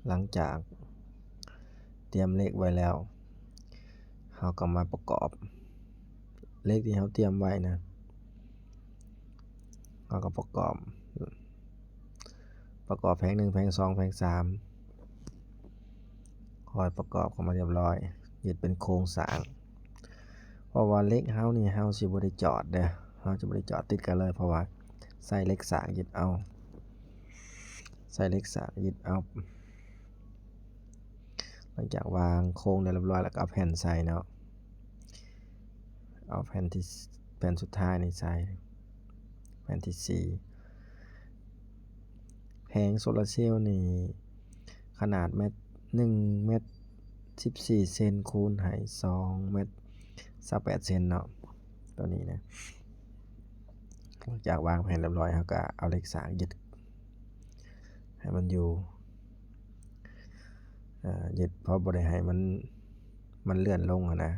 ຫຼັງຈາກຕຽມເຫຼັກໄວ້ແລ້ວ ເຮົາກໍມາປະກອບເຫຼັກທີ່ເຮົາຕຽມໄວ້ນະ ເຮົາກໍປະກອບ ປະກອບແຜງໜຶ່ງ ແຜງສອງ ແຜງສາມ ຄ່ອຍປະກອບເຂົ້າມາຮຽບຮ້ອຍ ເຮັດເປັນໂຄງສ້າງ. ເພາະວ່າເຫຼັກເຮົານີ້ ເຮົາຊິບໍ່ໄດ້ຈອດເດີ້ ເຮົາຈະບໍ່ໄດ້ຈອດຕິດກັນເລີຍ ເພາະວ່າໃຊ້ເຫຼັກສາກຍຶດເອົາ ໃຊ້ເຫຼັກສາກຍຶດເອົາ. ຫຼັງຈາກວາງໂຄງໄດ້ຮຽບຮ້ອຍແລ້ວ ກໍເອົາແຜ່ນໃສ່ເນາະ ເອົາແຜ່ນທີ່ ແຜ່ນສຸດທ້າຍນີ້ໃສ່ ແຜ່ນທີສີ່. ແຜງໂຊລາເຊວນີ້ຂະໜາດແມັດ ໜຶ່ງແມັດສິບສີ່ເຊັນ ຄູນໃຫ້ສອງແມັດຊາວແປດເຊັນເນາະ ຕົວນີ້ນະ. ຫຼັງຈາກວາງແຜນຮຽບຮ້ອຍ ເຮົາກໍເອົາເຫຼັກສາກຍຶດໃຫ້ມັນຢູ່ ເອີ ຍຶດ ເພາະບໍ່ໄດ້ໃຫ້ມັນ ມັນເລື່ອນລົງຫັ້ນນະ.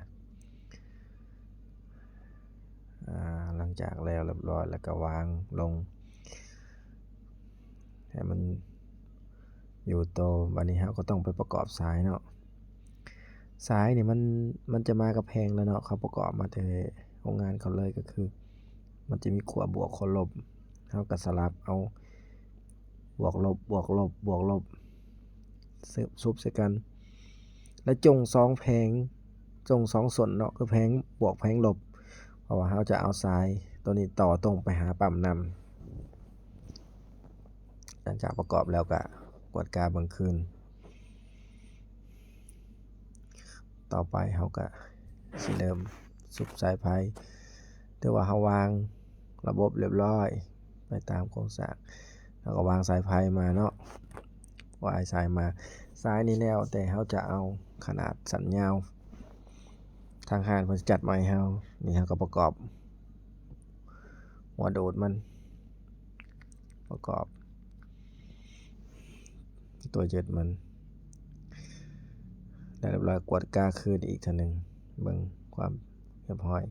ອາ ຫຼັງຈາກແລ້ວຮຽບຮ້ອຍແລ້ວກໍວາງລົງໃຫ້ມັນຢູ່ໂຕ. ບາດນີ້ເຮົາກໍຕ້ອງໄປປະກອບສາຍເນາະ ສາຍນີ້ມັນ ມັນຈະມາກັບແຜງແລ້ວເນາະ ເຂົາປະກອບມາແຕ່ໂຮງງານເຂົາເລີຍ ກໍຄືມັນຈະມີຂົ້ວບວກ ຂົ້ວລົບ ເຮົາກໍສະຫຼັບເອົາ ບວກລົບ ບວກລົບ ບວກລົບ ຊຸບໃສ່ກັນ ແລ້ວຈົ່ງສອງແຜງ ຈົ່ງສອງສົ້ນເນາະ ຄືແຜງບວກແຜງລົບ ເພາະວ່າເຮົາຈະເອົາສາຍໂຕນີ້ຕໍ່ຕົງໄປຫາປ້ຳນ້ຳ. ຫຼັງຈາກປະກອບແລ້ວກະກວດກາເບິ່ງຄືນ. ຕໍ່ໄປເຮົາກະຊິເລີ່ມສຸບສາຍໄຟ. ຖືວ່າເຮົາວາງລະບົບຮຽບຮ້ອຍໄປຕາມໂຄງສ້າງ. ເຮົາກໍວາງສາຍໄຟມາເນາະ. ວາຍສາຍມາ. ສາຍນີ້ແລ້ວແຕ່ເຮົາຈະເອົາຂະໜາດສັ້ນຍາວ. ທາງຮ້ານເພິ່ນຈັດມາໃຫ້ເຮົາ. ນີ້ເຮົາກໍປະກອບຫົວດູດມັນ. ປະກອບ ຕົວຍຶດມັນ ແລ້ວຮຽບຮ້ອຍ ກວດກາຄືນອີກເທື່ອໜຶ່ງ ເບິ່ງຄວາມຮຽບຮ້ອຍ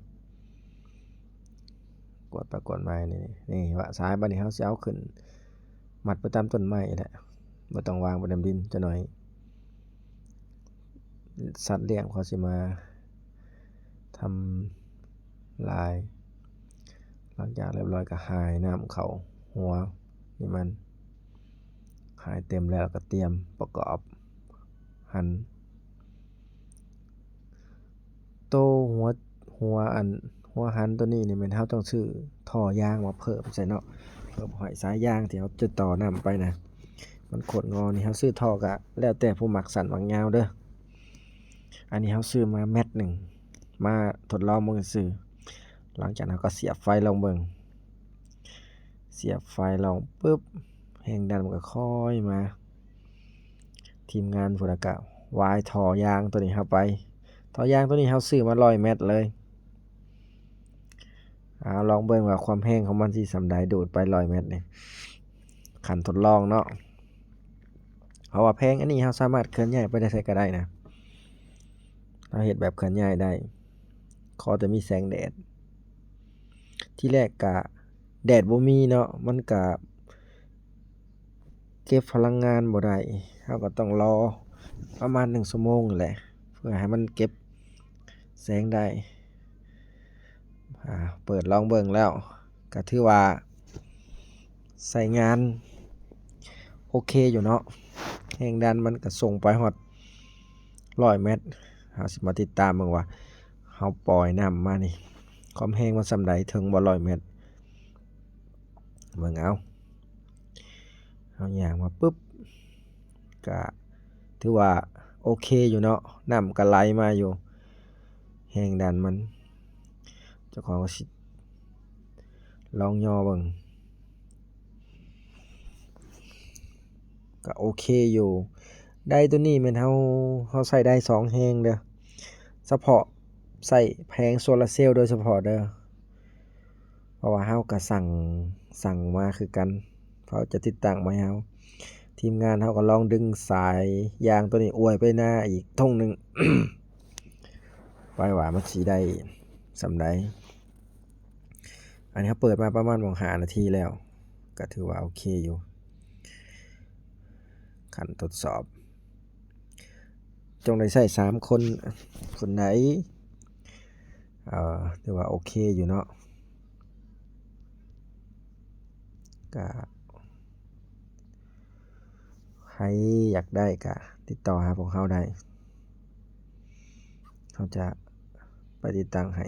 ກວດໄປກວດມາ. ນີ້ ນີ້ວ່າສາຍບາດນີ້ເຮົາຊິເອົາຂຶ້ນມັດໄປຕາມຕົ້ນໄມ້ແຫຼະ ບໍ່ຕ້ອງວາງໄປນຳດິນ. ຈັກໜ້ອຍສັດລ້ຽງເຂົາຊິມາທຳລາຍ. ຫຼັງຈາກຮຽບຮ້ອຍກໍຫາຍນ້ຳເຂົ້າຫົວນີ້ມັນ ຫາຍເຕັມແລ້ວ ແລ້ວກໍຕຽມປະກອບຫັ້ນ. ໂຕຫົວ ຫົວອັນ ຫົວຫັ້ນໂຕນີ້ນີ້ແມ່ນເຮົາຕ້ອງຊື້ທໍ່ຢາງມາເພີ່ມໃສ່ເນາະ ເພື່ອບໍ່ໃຫ້ສາຍຢາງທີ່ເຮົາຈະຕໍ່ນ້ຳໄປນະ ມັນໂຄດງໍ. ນີ້ເຮົາຊື້ທໍ່ກະແລ້ວແຕ່ຜູ້ມັກສັ້ນມັກຍາວເດີ້. ອັນນີ້ເຮົາຊື້ມາແມັດໜຶ່ງ ມາທົດລອງເບິ່ງຊື່. ຫຼັງຈາກນັ້ນເຮົາກໍສຽບໄຟລອງເບິ່ງ ສຽບໄຟລອງປຶບ ແຮງດັນມັນກໍຄ່ອຍມາ. ທີມງານພຸ້ນນະກະວາຍທໍ່ຢາງໂຕນີ້ເຮົາໄປ. ທໍ່ຢາງໂຕນີ້ເຮົາຊື້ມາຮ້ອຍແມັດເລີຍ. ເອົາ ລອງເບິ່ງວ່າຄວາມແຮງຂອງມັນຊິສ່ຳໃດ ດູດໄປຮ້ອຍແມັດນີ້ ຂັ້ນທົດລອງເນາະ. ເພາະວ່າແຜງອັນນີ້ເຮົາສາມາດເຄື່ອນຍ້າຍໄປໃສກໍໄດ້ນະ ເຮົາເຮັດແບບເຄື່ອນຍ້າຍໄດ້ ຂໍແຕ່ມີແສງແດດ. ທີແລກກະແດດບໍ່ມີເນາະ ມັນກະເກັບພະລັງງານບໍ່ໄດ້ ເຮົາກໍຕ້ອງລໍປະມານໜຶ່ງຊົ່ວໂມງນີ້ແຫຼະ ເພື່ອໃຫ້ມັນເກັບແສງໄດ້. ອາ ເປີດລອງເບິ່ງແລ້ວ ກະຖືວ່າໃຊ້ງານໂອເຄຢູ່ເນາະ ແຮງດັນມັນກະສົ່ງໄປຮອດຮ້ອຍແມັດ. ເຮົາຊິມາຕິດຕາມເບິ່ງວ່າເຮົາປ່ອຍນ້ຳມານີ້ ຄວາມແຮງມັນສ່ຳໃດ ເຖິງບໍ່ຮ້ອຍແມັດ. ເບິ່ງເອົາ ເຮົາຍ່າງມາປຶບ ກະຖືວ່າໂອເຄຢູ່ເນາະ ນ້ຳກະໄຫຼມາຢູ່ ແຮງດັນມັນ. ເຈົ້າຂອງກໍຊິລອງຍໍເບິ່ງ ກະໂອເຄຢູ່. ໄດໂຕນີ້ແມ່ນເຮົາ ເຮົາໃຊ້ໄດສອງແຮງເດີ້ ສະເພາະໃຊ້ແຜງໂຊລາເຊວໂດຍສະເພາະເດີ້. ເພາະວ່າເຮົາກະສັ່ງ ສັ່ງມາຄືກັນ ເຂົາຈະຕິດຕັ້ງມາໃຫ້ເຮົາ. ທີມງານເຮົາກໍລອງດຶງສາຍຢາງໂຕນີ້ອວຍໄປໜ້າອີກທົ່ງໜຶ່ງ ໄປວ່າມັນຊິໄດ້ສ່ຳໃດ. ອັນນີ້ເຮົາເປີດມາປະມານໝ່ອງຫ້ານາທີແລ້ວ ກະຖືວ່າໂອເຄຢູ່. ຂັ້ນທົດສອບ ຈະໄດ້ໃຊ້ສາມຄົນ ຄົນໃດ ເອີ ຖືວ່າໂອເຄຢູ່ເນາະ ກະໃຜຢາກໄດ້ກະຕິດຕໍ່ຫາພວກເຮົາໄດ້ ເຮົາຈະໄປຕິດຕັ້ງໃຫ້.